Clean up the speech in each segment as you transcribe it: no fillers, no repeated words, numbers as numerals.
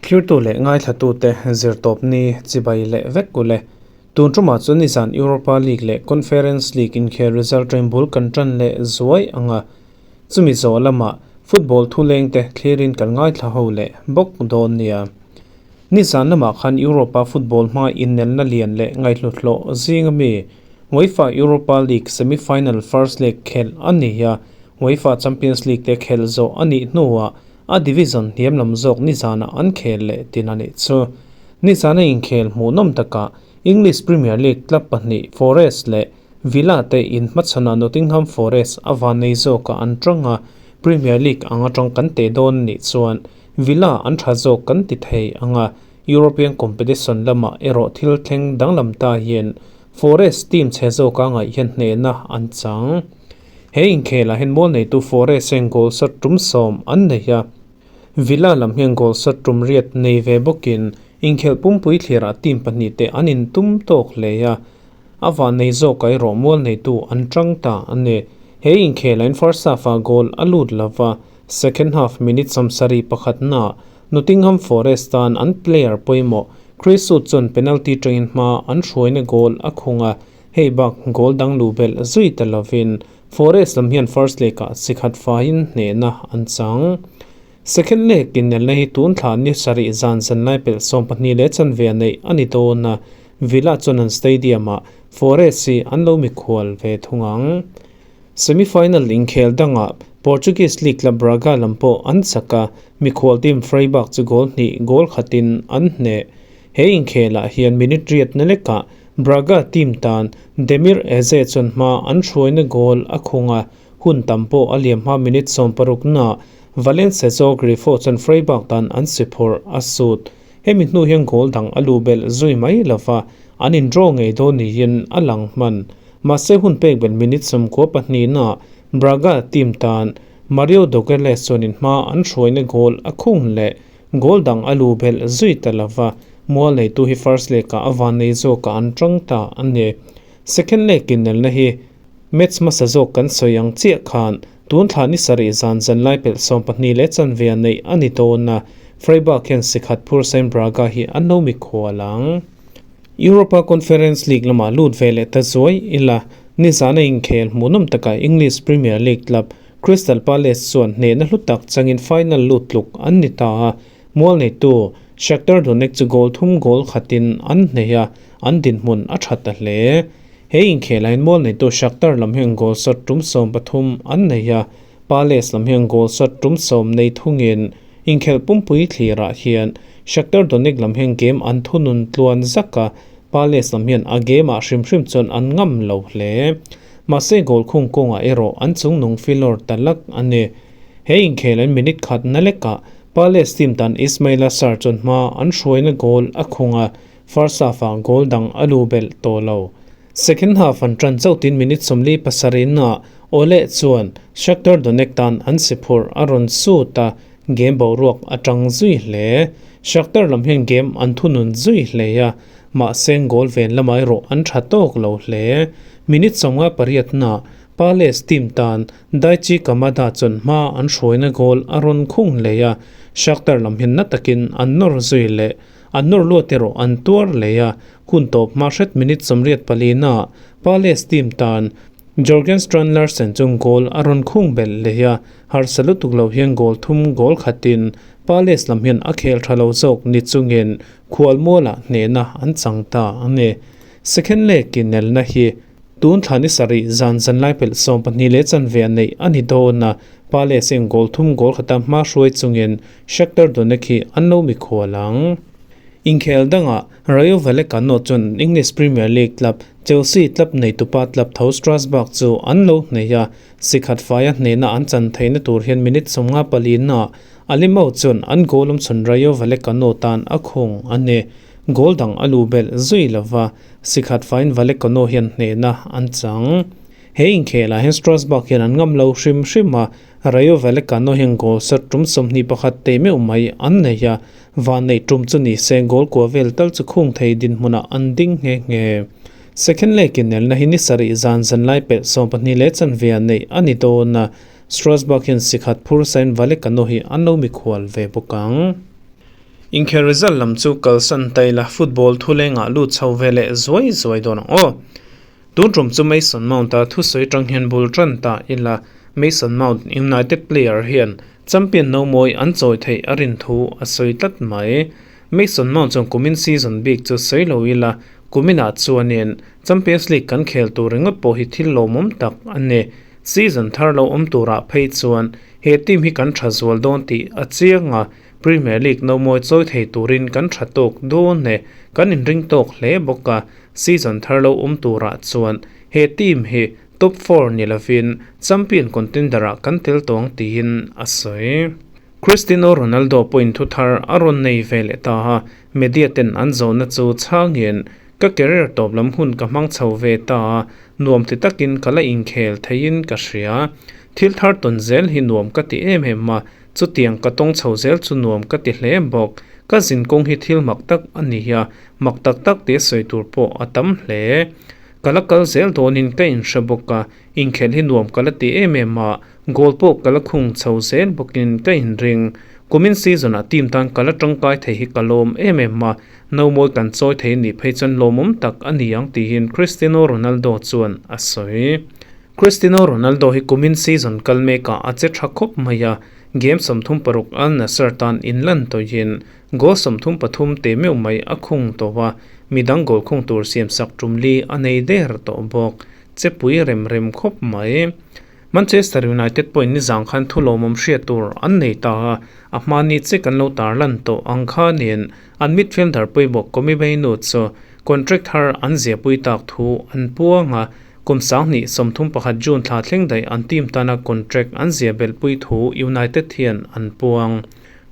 Thlirtu leh ngaithlatute zirtawpni chibai leh vek ule. Tun tumah chuan nizan Europa League leh Conference League inkhel result train bul kan tan leh zuai ang a, chumi zawh lamah football thulengte thlirin kan ngaithla ho leh bawk dawn nia. Nizan lamah khan Europa football hma innelna lian leh ngaihhluhlawh zinga mi UEFA Europa League semi-final first leg khelh a ni a, UEFA Champions League te khelh zawh a nih hnuah a division hniam lam zawk nizanah an khel leh tin a nih chu. Nizana inkhel hmuhnawm takah English Premier League club pahnih Forest leh Villa te inhmachhanah Nottingham Forest a vannei zawkah an tang a, Premier League ang atang kan teh dawn nih chuan Villa an tha zawk kan ti thei ang a, European competition lamah erawh thil thleng danglam ta hian Forest team chhe zawka ngaih hian hnehna an chang. He inkhelah hian mual neitu Forest hian goal shot tum sawm an nei a, Villa lam hian goal shot tum riat nei ve bawkin inkhelh pumpui thlirah team pahnih te an intum tawk hle a, a van nei zawk erawh mual neitu an tang ta a ni. He inkhelah hian first half-ah goal a lut lova, second half minute sawmsarih pakhatnaah Nottingham Forest tan an player pawimawh Chris Wood chuan penalty tangin hma an hruaina goal a khung a, Hei bak goal dang luh belh zui ta lovin Forest lam hian first leg-ah chi khat faiin hnehna an chang. Second leg innelna hi tun thla ni sarih zan zan lai pelh 12 leh chanve a neih a ni dawn a, Villa chuan an stadium-ah Forest hi an lo mikhual ve thung ang. Semi-final inkhel dangah Portuguese League club Braga lam pawh an chak a, mikhual team Freiburg chu goal hnih goal khatin an hneh. He inkhelah hian minute riatna lekah Braga team tan Demir Eze chuan hma an hruaina goal a khung a, hun tam pawh a liam hma minute 16 naah Valencia zawk Grifo chuan Freiburg tan an si phawrh a sut. Hemi hnu hian goal dang a luh belh zui mai lova, an in draw ngei dawn niin a lang hman. Mahse hun pek belh minute 92 naah Braga team tan Mario Douglas chuan in hma an hruaina goal a khung leh. Goal dang a luh belh zui ta lova, mual neitu hi first leg-ah a van nei zawkah an tang ta a ni. Second leg innelna hi match hmasa zawk kan sawi ang chiah khan tun thla ni sarih zan zan lai pelh 12 leh chanve a neih a ni dawn a, Freiburg hian sikhat phur sain Braga hi an lo mikhual ang. Europa Conference League lamah lut ve leh ta zuai ila, nizana inkhel hmuhnawm takah English Premier League club Crystal Palace chuan hnehna hlu tak changin final lut tluk an ni ta a, mual neitu Shakhtar Donetsk chu goal thum goal khatin an hneh a, an dinhmun a tha ta hle. He inkhelaiin mual neitu Shakhtar lam hian goal shot tum 13 an nei a, Palace lam hian goal shot tum 10 nei thungin inkhelh pumpui thlirah hian Shakhtar Donetsk lam hian game an thunun tluan zak a, Palace lam hian a game ah hrim hrim chuan an ngam lo hle. Mahse goal khung kawngah erawh an chungnung filawr ta lak a ni. He inkhel an minute khat na lekah Palace team tan Ismaila Sarr chuan hma an hruaina goal a khung a, first half ah goal dang a lu belh tawh lo. Second half an tan chauh tin minute 47 naah Ole chuan Shakhtar Donetsk tan an si phurh a rawn sut a, game boruak a tang zui hle. Shakhtar lam hian game an thunun zui hle a, mahse goal ven lamah erawh an tha tawk lo hle. Minute 58 naah Palace team tan Daichi Kamada chuan hma an hruaina goal a rawn khung hle a, Shakhtar lam hian na takin an nawr zui leh. An nawr luat erawh an tuar leh a, hun tawp hma hret minute 84 naah Palace team tan Jorgen Strand Larsen chung goal a rawn khung belh leh a, harsa lutuk lo hian goal thum goal khatin Palace lam hian a khel tha lo zawk ni chungin khual mualah hnehna an chang ta a ni. Second leg inelna hi tun thla ni sarih zan zan lai pelh 12 leh chanve a neih a ni dawn a, Palace hian goal thum goal khata hma hruai chungin Shakhtar Donetsk hi an lo mikhual ang. Inkhel dangah Rayo Vallecano chuan English Premier League club Chelsea club neitupa club tho Strasbourg chu an lo hneh a, sikhat faia hnehna an chan theihna tur hian minute 54 naah Alemao chuan an goal awm chhun Rayo Vallecano tan a khung a ni. Goal dang a luh belh zui lova, sikhat faiin Vallecano hian hnehna an chang. He inkhelah hian Strasbourg hian an ngam lo hrim hrim a, Rayo Vallecano hian goal shot tum 21 teh meuh mai an nei a, van neih tum chu ni se goal kua vel tal chu khung thei dinhmunah an ding nghe nghe. Second leg inelna hi ni sarih zan zanlai pelh 12 leh chanve ah neih a ni dawn a, Strasbourg hian sikhat phur sain Vallecano hi an lo mikhual ve bawk ang. Inkhel result lam chu kalsan ta ila football thulengah lut chho ve leh zuai zuai dawn ang aw. Tun tum chu Mason Mount a thusawi tang hian bul tan ta ila Mason Mount United player hian champion no mawi an chawi theih a rin thu a sawi tlat mai. Mason Mount chuan kumin season bik chu sawi lo ila kuminah chuanin Champions League kan khel tur ringawt pawh hi thil lawmawm tak a ni. Season thar lo awm turah phei chuan he team hi kan tha zual dawn tih a chiang a, Premier League no mawi chawi thei turin kan tha tawk dawn e, kan inring tawk hle bawk a. Season thar lo awm turah chuan he team hi top four ni lovin champion contender ah kan tel tawng tiin a sawi. Cristiano Ronaldo pawhin thu thar a rawn nei ve leh ta a, media ten an zawhna chu chhangin, Ka career tawp lam hun ka hmang chho ve ta a, nuam ti takin ka la inkhel theiin ka hria. Thil thar tawn zel hi nuam ka ti em em a, chutiang ka tawng chho zel chu nuam ka ti hle bawk. Ka zinkawng hi thil mak tak a ni a, Mak tak tak te sawi tur pawh a tam hle. Ka la kal zel dawnin ka inhre bawk a, inkhelh hi nuam ka la ti em em a, goal pawh ka la khung chho zel bawkin ka inring. Kumin season ah team tan ka la tangkai thei hi ka lawm em em a, nomawi kan chawi thei nih phei chuan lawmawm tak a ni ang tiin Cristiano Ronaldo chuan a sawi. Cristiano Ronaldo hi kumin season kal mekah a che tha khawp mai a, game 36 Al Nassr tan inlan tawhin Goal 33 teh meuh mai a khung tawh a, midang goal khung tur siam sak tum li a nei der tawh bawk. Chepui rem rem khawp mai. Manchester United pawhin nizang khan thu lawmawm hriat tur an nei ta a, a hmani che kan lo tarlan tawh ang khanin an midfielder pawimawh Kobbie Mainoo chu contract thar an ziahpui tak thu an puang a, kum 2031 June thla thleng daih an team tana contract an ziah belhpui thu United hian an puang.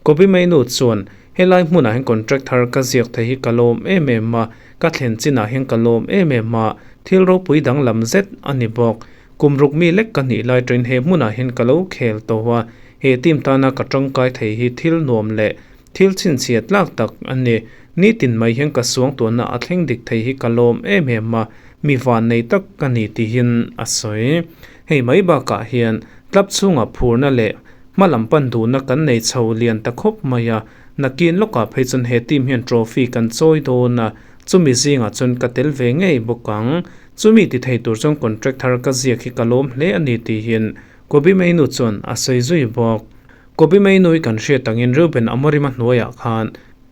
Kobbie Mainoo chuan, Helai hmunah hian contract thar ka ziak thei hi ka lawm em em a, ka thlen chinah hian ka lawm em em a, thil ropui danglam zet a ni bawk. Kum ruk mi lek ka hnih lai ṭain he hmunah hian ka lo khel tawh a, he team tana ka ṭangkai thei hi thil nuam leh thil chhinchhiat tlak tak a ni. Nitin mai hian ka suangtuahna a thleng dik thei hi ka lawm em em a, mi vannei tak ka ni tihin a sawi. Hei mai bakah hian club chhungah phurna leh Hma lam pan duhna kan nei chho lian ta khawp mai a, nakin lawkah phei chuan he team hian trophy kan chawi dawn a, chumi zingah chuan ka tel ve ngei bawk ang. Chumi ti thei tur chuan contract thar ka ziak hi ka lawm hle a ni tihin Kobbie Mainoo chuan a sawi zui bawk. Kobbie Mainoo hi kan hriat angin Reuben Amorim a hnuaiah khan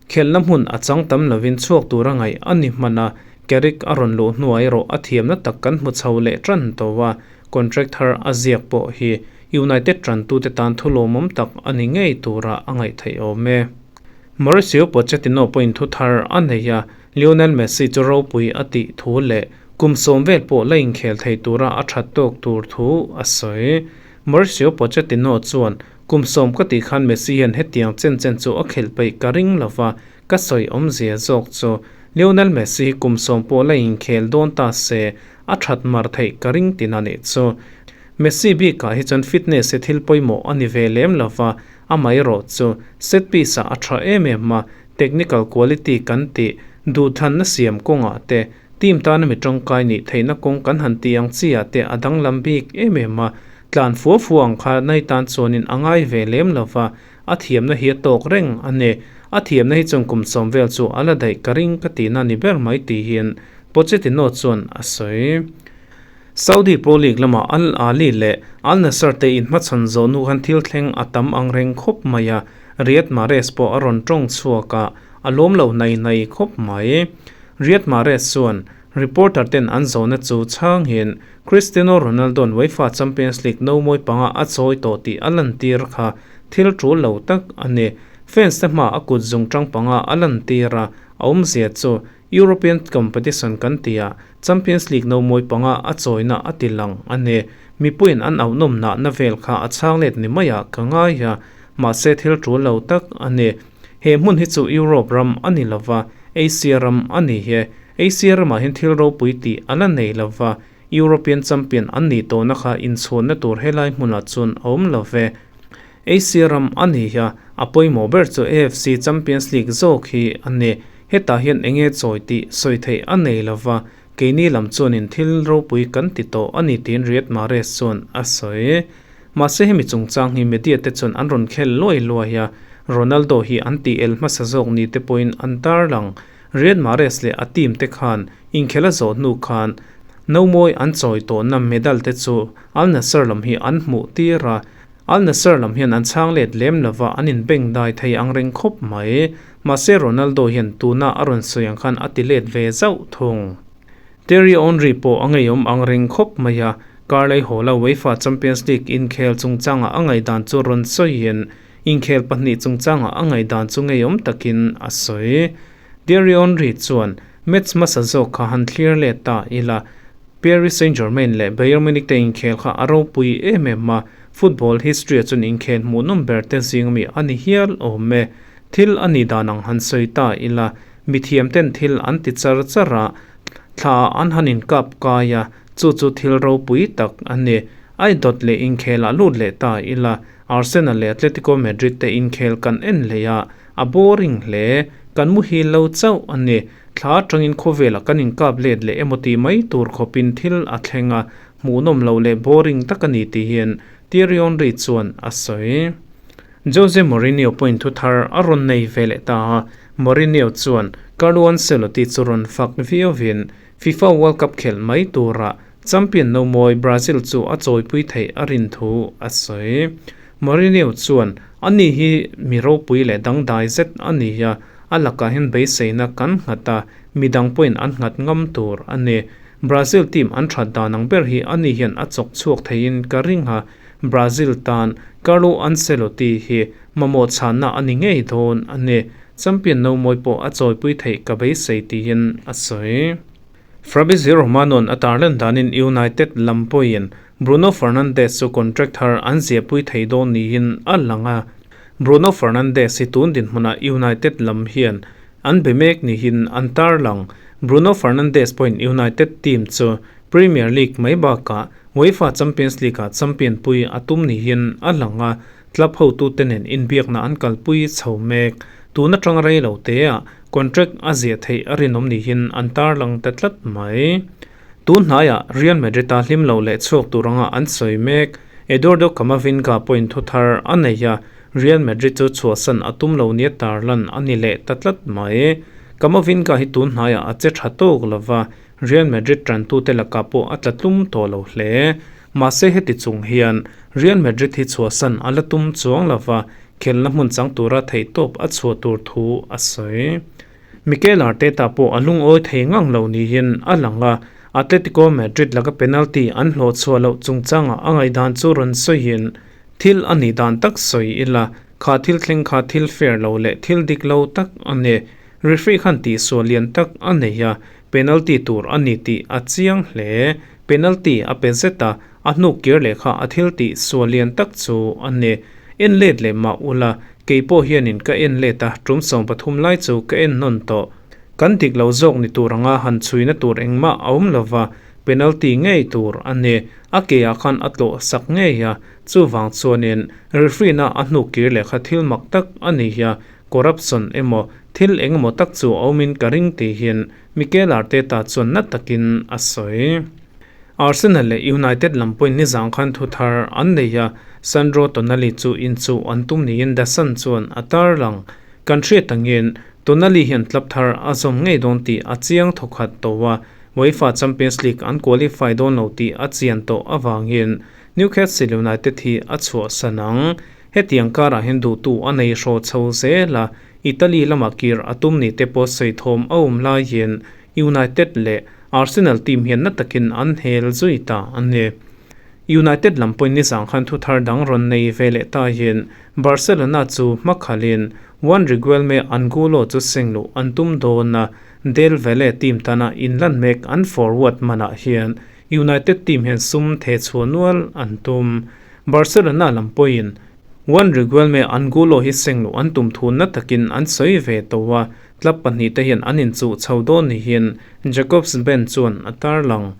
khelhna hmun a chang tam lovin chhuak tura ngaih a ni hman a, Carrick a rawn luh hnuah erawh a thiamna tak kan hmu chho leh tan tawh a, Contract thar a ziak pawh hi United tantute tan thu lawmawm tak a ni ngei tura a ngaih theih awm e. Mauricio Pochettino pawhin thu thar a nei a, Lionel Messi chu ropui a tih thu leh kum 10 vel pawh la inkhel thei tura a that tawk tur thu a sawi. Mauricio Pochettino chuan, Kum 10 ka tih khan Messi hian hetiang chen chen chu a khelh peih ka ring lova, Ka sawi awmzia zawk chu Lionel Messi hi kum 10 pawh la inkhel dawn ta se a that mar theih ka ring tin a nih chu. Messi bikah hi chuan fitness hi thil pawimawh a ni ve lem lo va, amaherawh chu set piece ah a tha em em a, technical quality kan tih duhthlanna siam kawngah te, team tana mi tangkai nih theihna kawng kan han tih ang chi ah te a danglam bik em em a, tlan fua fua ang kha nai tan chuanin a ngai ve lem lo va, A thiamna hi a tawk reng a ni. A thiamna hi chuan kum 10 vel chu a la daih ka ring ka tihna ni ber mai tihin Pochettino chuan a sawi. Saudi Pro League lamah Al Ahly leh Al Nassr te inhmachhawn zawh hnu khan thil thleng a tam ang reng khawp mai a, Riyad Mahrez pawh a rawn tawng chhuak a, a lawm lo nai nai khawp mai. Riyad Mahrez chuan reporter ten an zawhna chu chhangin Cristiano Ronaldo-a'n UEFA Champions League no mawi panga a chawi tawh tih a lantir kha thil tul lo tak a ni. Fans te hmaah a kut zung tang panga a lantir a, a awmzia chu European competition kan tihah Champions League no mawi panga a chawina a ti lang a ni. Mipuiin an auhnawm nahna vel kha a chhang let ni maiah ka ngai a, mahse thil tul lo tak a ni. He hmun hi chu Europe ram a ni lova, Asia ram a ni hi. Asia ramah hian thil ropui tih a la nei lova, European champion an nih tawhna kha inchhuanna tur helai hmunah chuan a awm lo ve. Asia ram a ni a, a pawimawh ber chu AFC Champions League zawk hi a ni. Hetah hian eng nge chawi tih sawi theih a nei lova, Keini lam chuanin thil ropui kan ti tawh a ni tiin Riyad Mahrez chuan a sawi. Mahse hemi chungchang hi media te chuan an rawn khel luai luai a, Ronaldo hi an tih el hmasa zawk ni te pawhin an tarlang. Riyad Mahrez leh a team te khan inkhel a zawh hnu khan nomawi an chawi tawhna medal te chu Al Nassr lam hi an hmuh tir a, Al Nassr lam hian an chhang let lem lova an inbeng dai thei ang reng khawp mai. Mahse Ronaldo hian tuna a rawn sawi ang khan a ti let ve zauh thung. Thierry Henry pawh a ngeiawm ang reng khawp mai a, Carlai Hall-a UEFA Champions League inkhel chungchangah a ngaihdan chu rawn sawiin inkhel pahnih chungchangah a ngaihdan chu ngeiawm takin a sawi. Thierry Henry chuan match hmasa zawk kha han thlir let ta ila, Paris Saint-Germain leh Bayern Munich te inkhel kha a ropui em em a, football history-ah chuan inkhel hmuhnawm ber te zing ami a ni hial awm e. Thil a nih dan ang han sawi ta ila, mithiam ten thil an ti char char a, thla ah an han inkap kai a, chu chu thil ropui tak a ni. Ai dawt leh inkhel ah lut leh ta ila, Arsenal leh Atletico Madrid te inkhel kan en hlei a, a boring hle. Kan muhil lo chauh a ni. Thla atangin khawvelah kan inkap let leh emaw tih mai tur khawpin thil a thleng a, hmuhnawm lo leh boring tak a ni tih hian Thierry Henry chuan a sawi. Jose Mourinho pawhin thu thar a rawn nei ve leh ta a, Mourinho chuan Carlo Ancelotti chu rawn fak viauvin FIFA World Cup khelh mai turah champion nomawi Brazil chu a chawipui theih a rin thu a sawi. Mourinho chuan, Ani hi mi ropui leh dangdai zet a ni a, a lakah hian beiseina kan nghat a, midang pawhin an nghat ngam tur a ni. Brazil team an that dan ang ber hi ani hian a chawk chhuak theiin ka ring a, Brazil tan Carlo Ancelotti hi mamawh chhanna a ni ngei dawn a ni. Champion nomawi pawh a chawipui theih ka beisei tiin a sawi. Fabrizio Romano-a'n a tarlan danin United lam pawhin Bruno Fernandes chu contract thar an ziahpui thei dawn niin a lang a. Bruno Fernandes hi tun dinhmunah United lam hian an be mek niin an tarlang. Bruno Fernandes pawhin United team chu Premier League mai bakah UEFA Champions League-ah champion pui a tum niin a lang a, club hotute nen inbiakna an kalpui chho mek. Tun atang rei lo teah contract a ziah theih a rinawm niin an tarlang ta tlat mai. Tun hnaiah Real Madrid-a hlim lo leh chhuak tur anga an sawi mek. Eduardo Camavinga pawhin thu thar a nei a, Real Madrid chu chhuahsan a tum lo nia tarlan a ni leh ta tlat mai. Camavinga hi tun hnaiah a che tha tawk lova, Real Madrid tantute lakah pawh a tla tlum tawh lo hle. Mahse heti chung hian Real Madrid hi chhuahsan a la tum chuang lova, khelna hmun chang tura theihtawp a chhuah tur thu a sawi. Mikel Arteta pawh a lungawi thei ngang lo niin a lang a, Atletico Madrid laka penalty an hlawh chhuah loh chungchangah a ngaihdan chu rawn sawiin, Thil a nih dan tak sawi ila, kha thil thleng kha thil fair lo leh thil dik lo tak a ni. Referee khan tihsual lian tak a nei a, Penalty tur a ni tih a chiang hle. Penalty a pe zet a, a hnuk kir leh kha a thil tih sual lian tak chu a ni. En let leh mah ula, kei pawh hianin ka en let a, tum 13 lai chu ka en nawn tawh. Kan dik lo zawk ni tur anga han chhuina tur engmah a awm lova, penalty ngei tur a ni. A ke ah khan a tlawh sak ngei a, chuvang chuanin referee na a hnuk kir leh kha thil mak tak a ni a, Corruption emaw thil engemaw tak chu a awmin ka ring tih hian Mikel Arteta chuan na takin a sawi. Arsenal leh United lam pawhin nizang khan thu thar an nei a, Sandro Tonali chu inchuh an tum niin The Sun chuan a tarlang. Kan hriat angin Tonali hian club thar a zawm ngei dawn tih a chiang thawkhat tawh a, UEFA Champions League an qualify dawn lo tih a chian tawh avangin Newcastle United hi a chhuahsan ang. Hetiang karah hian duhtu a nei hraw chho zel a, Italy lamah kir a tum ni te pawh sawi thawm a awm laiin United leh Arsenal team hian na takin an hel zui ta a ni. United lam pawhin nizang khan thu thar dang rawn nei ve leh ta hian Barcelona chu hmakhalin Juan Riguelme Angulo chu seng luh an tum dawn a, Del Valle team tana inlan mek an forward manah hian United team hian sum theh chhuah nual an tum. Barcelona lam pawhin Juan Riguelme Angulo hi seng luh an tum thu na takin an sawi ve tawh a, club pahnih te hian an inchuh chho dawn niin Jacobs Ben chuan a tarlang.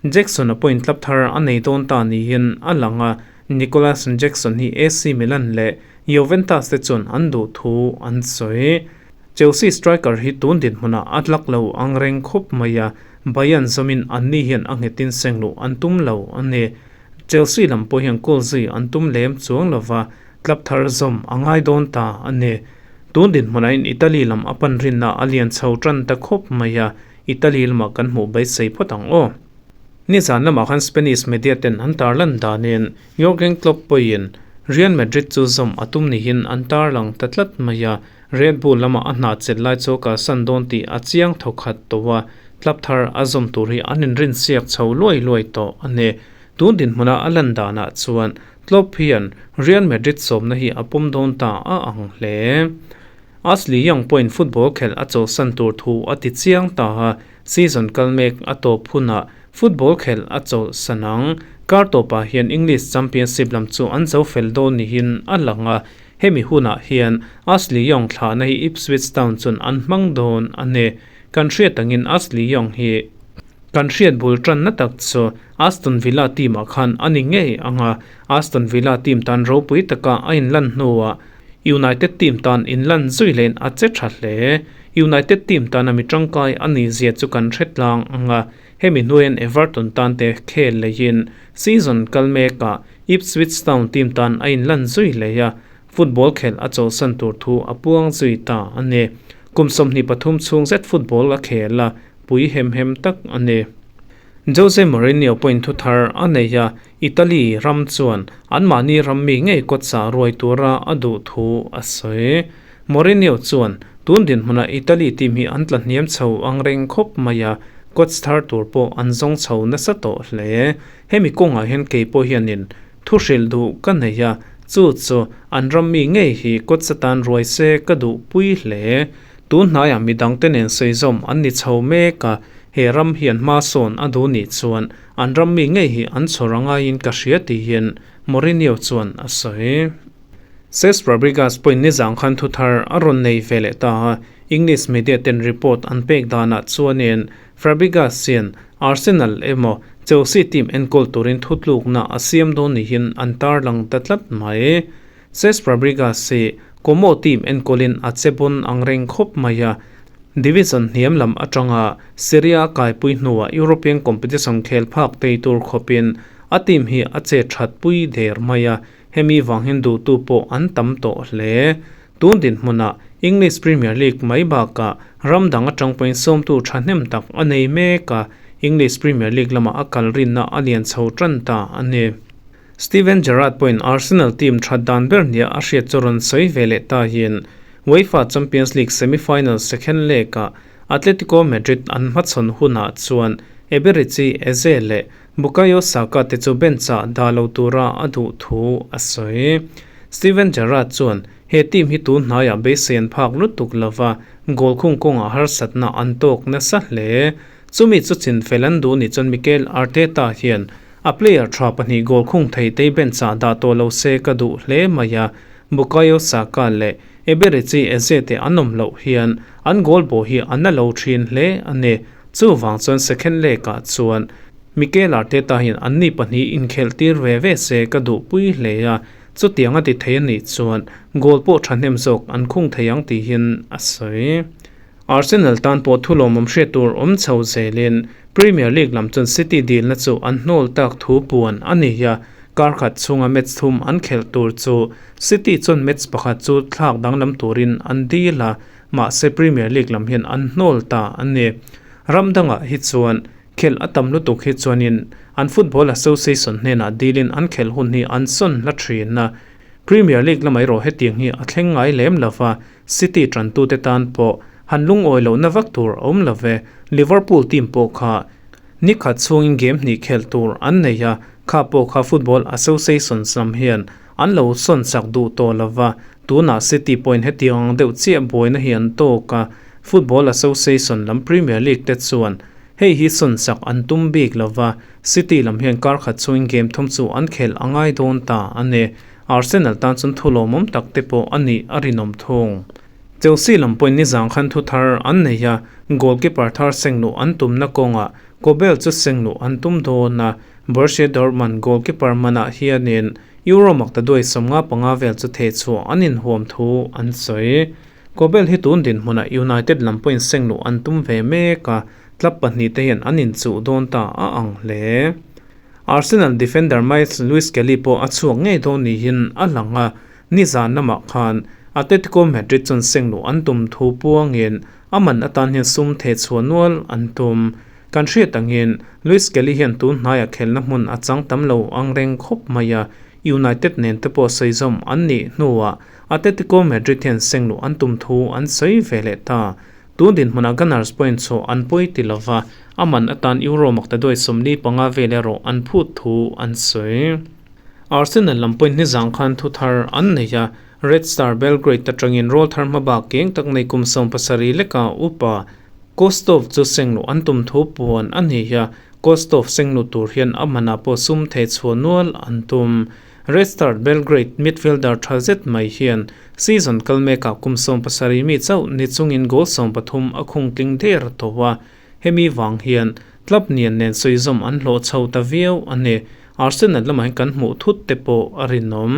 Jackson-a pawhin club thar a nei dawn ta niin a lang a, Nicolas Jackson hi AC Milan leh Juventus te chuan an duh thu an sawi. Chelsea striker hi tun dinhmunah a tlak lo ang reng khawp mai a, Bayern zawmin anni hian a nghetin sengluh an tum lo a ni. Chelsea lam pawh hian goal zui an tum lem chuang lova, club thar zawm a ngai dawn ta a ni. Tun dinhmunah in Italy lam a pan rinna a lian chho tan ta khawp mai a, Italy lamah kan hmuh beisei phawt ang aw. Nizan lamah khan Spanish media ten an tarlan danin Jurgen Klopp pawhin Real Madrid chu zawm a tum nihin an tarlang ta tlat mai a, Red Bull lamah a hna chet lai chu kalsan dawn tih a chiang thawkhat tawh a, club thar a zawm tur hi an inrinsiak chho luai luai tawh a ni. Tun dinhmuna a lan danah chuan Klopp hian Real Madrid sawmna hi a pawm dawn ta a ang hle. Ashley Young pawhin football khelh a chawlhsan tur thu a ti chiang ta a, season kal mek a tawp hunah football khelh a chawlhsan ang. Kar tawpah hian English Championship lam chu an zo fel dawn niin a lang a, Hemi hunah hian Ashley Young thlahna hi Ipswich Town chuan an hmang dawn a ni. Kan hriat angin Ashley Young hi kan hriat bul tanna tak chu Aston Villa team ah khan a ni ngei ang a, Aston Villa team tan ropui taka a inlan hnuah United team tan inlan zui lehin a che tha hle. United team tana mi tangkai a nih zia chu kan hre tlang ang a, hemi hnuaiin Everton tan te khel leihin season kal mekah Ipswich Town team tan a inlan zui leh a, football khelh a chawlhsan tur thu a puang zui ta a ni. Kum 23 chhung zet football a khel a, pui hem hem tak a ni. Jose Mourinho pawhin thu thar a nei a, Italy ram chuan anmahni ram mi ngei kawtchah ruai tura a duh thu a sawi. Mourinho chuan, Tun dinhmunah Italy team hi an tla hniam chho ang reng khawp mai a, coach thar tur pawh an zawng chho nasa tawh hle. Hemi kawngah hian kei pawh hianin thu hrilh duh ka nei a, chu chu an ram mi ngei hi coach atan ruai se ka duh pui hle. Tun hnaiah midangte nen sawi zawm an ni chho mek a, he ram hian hma sawn a duh nih chuan an ram mi ngei hi an chhawr a ngaiin ka hria tihin Mourinho chuan a sawi. Cesc Fabregas pawhin nizang khan thu thar a rawn nei ve leh ta a, English media ten report an pek danah chuanin Fabregas hian Arsenal emaw Chelsea team enkawl turin thutlukna a siam dawn niin an tarlang ta tlat mai. Cesc Fabregas hi Como team enkawlin a che bawn ang reng khawp mai a, division hniam lam atanga Serie A kaipui hnuah European competition khel phak tei tur khawpin a team hi a che that pui der mai a, Hemi vang hian duhtu pawh an tam tawh hle. Tun dinhmunah English Premier League mai bakah ram dang atang pawhin sawmtu thahnem tak a nei mek a, English Premier League lamah a kal rinna a lian chho tan ta a ni. Steven Gerrard pawhin Arsenal team that dan ber nia a hriat chu rawn sawi ve leh ta hian UEFA Champions League semi-final second leg-ah Atletico Madrid an hmachhawn hunah chuan Eberechi Eze leh Bukayo Saka te chu bench-ah dah lo tura a duh thu a sawi. Steven Gerrard chuan he team hi tun hnaiah beisei an phak lutuk lova, goal khung kawngah harsatna an tawk nasa hle. Chumi chu chin fel an duh ni chuan Mikel Arteta hian a player tha pahnih goal khung thei te bench-ah dah tawh lo se ka duh hle mai a, Bukayo Saka leh Eberechi Eze te an awm loh hian an goal bawh hi a na lo thin hle a ni. Chuvang chuan second leg-ah chuan Mikel Arteta hian anni pahnih inkhelh tir ve ve se ka duhpui hle a, chutiang a ti thei a nih chuan goal pawh thahnem zawk an khung thei ang tihin a sawi. Arsenal tan pawh thulawmawm hriat tur awm chho zelin Premier League lam chuan City dilna chu an hnawl tak thu puan a ni a, kar khat chhunga match thum an khelh tur chu City chuan match pakhat chu thlak danglam turin an dil a, Mahse Premier League lam hian an hnawl ta a ni. Ram dangah hi chuan khelh a tam lutuk hi chuanin an Football Association hnenah dilin an khelh hun hi an sawn hla thin a. Premier League lamah erawh hetiang hi a thleng ngai lem lo va, City tantute tan pawh han lungawi lohna vak tur a awm lo ve. Liverpool team pawh kha ni khat chhungin game hnih khelh tur an nei a, kha pawh kha Football Association lam hian An lo sawn chak duh tawh lo va, tunah City pawhin hetiang ang deuh chiah buaina hi an tawk a, Football Association lam Premier League te chuan hei hi sawn chak an tum bik lo va, City lam hian kar khat chungin game thum chu an khelh a ngai dawn ta a ni. Arsenal tan chuan thu lawmawm tak te pawh a nih a rinawm thung. Chelsea lam pawhin nizang khan thu thar an nei a, goalkeeper thar sengluh an tumna kawngah Kobel chu sengluh an tum dawn a, Borussia Dortmund goalkeeper manah hianin Euro makta duai 55 vel chu thehchhuah an inhuam thu an sawi. Kobel hi tun dinhmunah United lam pawhin seng luh an tum ve mek a, club pahnihte hian an inchuh dawn ta a ang hle. Arsenal defender Myles Lewis-Skelly pawh a chhuak ngei dawn niin a lang a, nizan lamah khan Atletico Madrid chuan seng luh an tum thu puangin a man atan hian sum theh chhuah nual an tum. Kan hriat angin Lewis-Skelly hian tun hnaiah khelna hmun a chang tam lo ang reng khawp mai a, United nen te pawh sawi zawm an nih hnuah Atletico Madrid hian seng luh an tum thu an sawi ve leh ta. Tun dinhmunah Gunners pawhin chhuah an pawi ti lova, a man atan Euro makta duai 45 vel erawh an phut thu an sawi. Arsenal lam pawhin nizang khan thu thar an nei a, Red Star Belgrade atangin rawl thar hmabak keng tak nei kum 70 leka upa Kostov chu seng luh an tum thu puan a ni a, Kostov seng luh tur hian a manah pawh sum thei chhuah nual an tum. Red Star Belgrade midfielder tha zet mai hian season kal mekah kum 70 mi chauh ni chungin goal 13 a khung tling der tawh a, hemi vang hian club nian nen sawi zawm an hlawh chho ta viau a ni. Arsenal lamah hian kan hmuh thut te pawh a rinawm.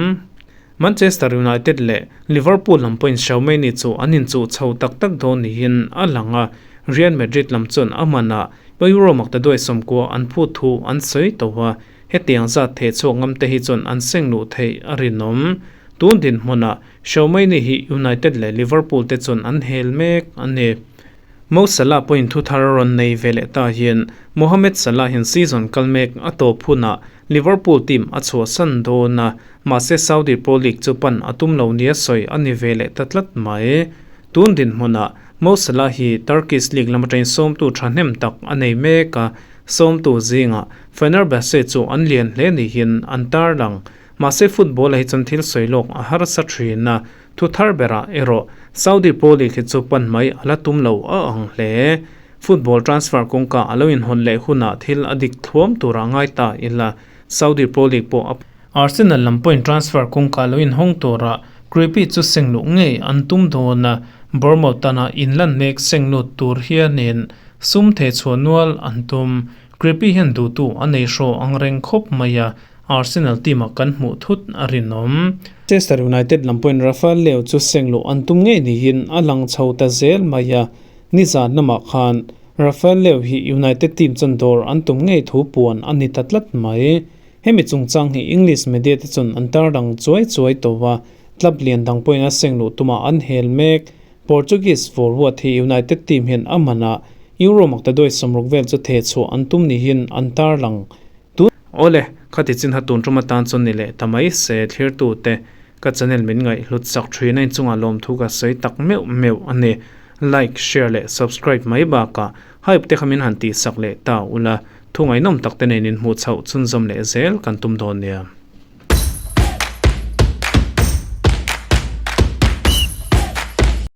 Manchester United leh Liverpool lam pawhin Xiaomei chu an inchuh chho tak tak dawn niin a lang a, Real Madrid lam chuan a manah Euro makta duai 90 an phut thu an sawi tawh a, hetiang zat theh chhuak ngam te hi chuan an seng luh theih a rinawm. Tun dinhmunah Xiaomei hi United leh Liverpool te chuan an hel mek a ni. Mo Salah pawhin thu thar rawn nei ve leh ta hian Mohamed Salah hian season kal mek a tawp hunah Liverpool team a chhuahsan dawn a, mahse Saudi Pro League chu pan a tum lo nia sawi a ni ve leh ta tlat mai. Tun dinhmunah Mo Salah hi Turkish League lam atangin sawmtu thahnem tak a nei mek a, sawmtu zingah Fenerbahce chu an lian hle niin an tarlang. Mahse football-ah hi chuan thil sawi lawk a harsa thin a, thu thar berah erawh Saudi Pro League hi chu pan mai a la tum lo a ang hle. Football transfer kawngka a lo inhawn leh hunah thil a dik thluam tura ngai ta ila, Saudi Pro League pawh a Arsenal lam pawhin transfer kawngka lo inhawng tura Creepy chu seng luh ngei an tum dawn a, Bournemouth tana inlan mek seng lut tur hianin sum theh chhuah nual an tum. Creepy hian duhtu a nei hraw ang reng khawp mai a, Arsenal team-ah kan hmuh thut a rinawm. Manchester United lam pawhin Rafael Leao chu seng luh an tum ngei niin a lang chho ta zel mai a, nizan lamah khan Rafael Leao hi United team chuan dawr an tum ngei thu puan a ni ta tlat mai. Hemi chungchang hi English media te chuan an tar dang chuai chuai tawh a, club lian dang pawhin a seng luh tumah an hel mek. Portuguese forward hi United team hian a manah Euro makta duai 60 vel chu theh chhuah an tum niin an tar lang. Tun. Awle, khati chin ha tun tum atan chuan ni leh ta mai se thlirtu te ka channel min ngaih hlut sak thin a inchungah lawmthu ka sawi tak meuh meuh a ni. Like, share leh subscribe mai bakah hype te kha min han tih sak leh ta ula, thu ngaihnawm tak te nen inhmuh chhoh chhunzawm leh zel kan tum dawn nia.